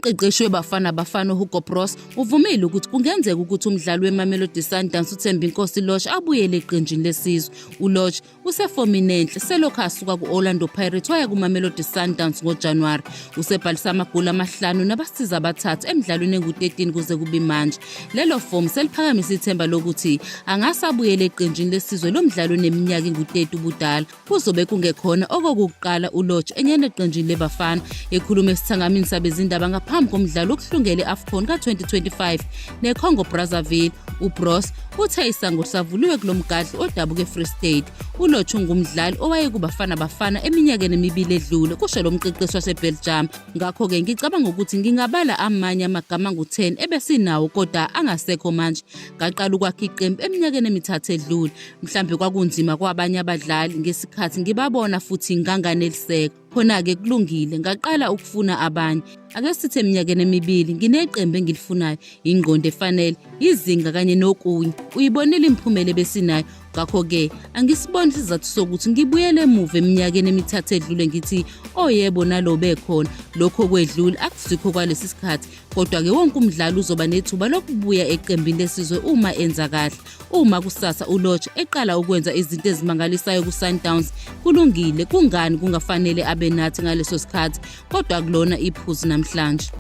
Umqeqeshi weBafana Bafana uHugo Broos uvumile ukuthi kungenzeka ukuthi umdlali weMamelodi Sundowns uThembinkosi Lorch abuyele eqenjini lesizwe. ULorch usefomini enhle selokhu asuka ku-Orlando Pirates waya kuMamelodi Sundowns ngoJanuwari. Usebhalise amagoli amahlanu nabasizi abathathu emidlalweni engu-13 kuze kube manje. Lelo fomu seliphakamise ithemba lokuthi angase abuyele eqenjini lesizwe lo mdlali oneminyaka engu-30 ubudala. Kuzobe kungekhona okokuqala uLorch engena eqenjini leBafana. Ekhuluma esithangamini sabezindaba ngaphambi komdlalo wokuhlungela i-AFCON ka-2025 neCongo Brazzaville, uBroos uthe isango lisavuliwe kulo mgadli odabuka eFree State. ULorch ungumdlali owayekuBafana Bafana eminyakeni emibili edlule, kusho lo mqeqeshi waseBelgium. Ngakho-ke ngicabanga ukuthi ngingabala amanye amagama angu-10 ebesinawo kodwa angasekho manje. Ngaqala ukwakha iqembu eminyakeni emithathu edlule. Mhlambe kwakunzima kwabanye abadlali ngesikhathi ngibabona futhi nganganeliseka. Khona-ke kulungile, ngaqala ukufuna abanye. Ake sithi eminyakeni emibili ngineqembu engilifunayo, ingqondo efanele, izinga kanye nokunye. Uyibonile imiphumela ebesinayo. Ngakho-ke angisiboni isizathu sokuthi ngibuyele emuva eminyakeni emithathu edlule ngithi oyebo oh nalo bekhona. Lokho kwedlule akusikho kwalesi sikhathi. Kodwa-ke wonke umdlali uzoba nethuba lokubuya eqembini lesizwe uma enza kahle. Uma kusasa uLorch eqala ukwenza izinto ezimangalisayo kuSundowns, kulungile, kungani kungafanele abe nathi ngaleso sikhathi? Kodwa akulona iphuzu namhlanje.